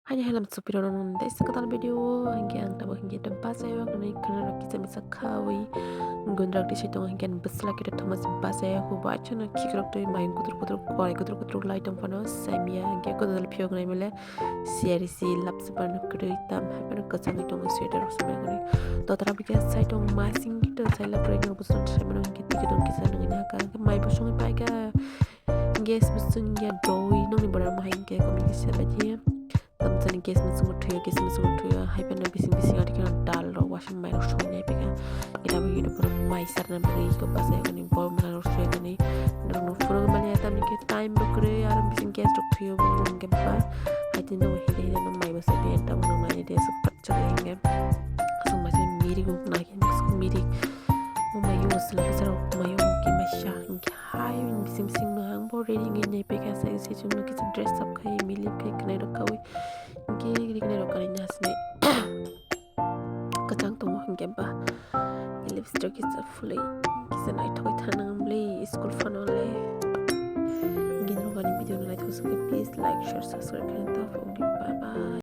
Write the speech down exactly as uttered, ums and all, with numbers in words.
Haini halam supirok nang dai sa kwtal video o, hingke ang tabuk hingke ta bachai o, hwnwi khwna rok kisa misa khawi gundrak twi se tongo, hingke ang bwsla khe ta thoma se bachai o, hwnba achu no khikrok twi mayung kutur kutur, korai kutur kutur lai tong phano, samya hingke kwtal phiyok nai mele siyari si lap se phano kwrwi tam hai phano kwchangwi tongo sweater rok se bai kwrwi. Dotara bikhe sai tong masing khe ta sai lap rwi nang bwswk sai mano hingke twi khe tong kisa nangni haka hingke mai bo songwi pai kha. Gas bo chwng ya doi nokni bwrang bo hai hingke communication bai di. Tamsani gas bo chwng thwiyo, gas bo chwng thwiyo, hai phano bising bising aro khe dal rok wasing mai rok songwi nai pika. Ira bo hino pura mai sarna bagwi iko bachai kani bol mala rok soi kani. Norok no phunuk mani ya tamni khe time bo kwrwi aro bising gas rok thwiyo bo hingke ba. Hai tini no hide hide no mai bo sai pia tamo no mai de so patcha hingke. Aswk mai sai mirik wng nai khe mirik. O mai o sila kisa rok mai o khe mai sa hingke. Hai, bising bising no ang bo ready wngwi nai pekha, sai se chwngno kisa dress up khai, milip khai, khwnai rok kaui. Hingke khwnai rok kanwi na sinai. Kwchang tongo hingke ba. Lipstick kisa phulwi, kisa naithok khe thang nang bwlwi, school phano le. Hingke norok ani video no naithok se please like, share, subscribe khe ta phone di. Bye bye.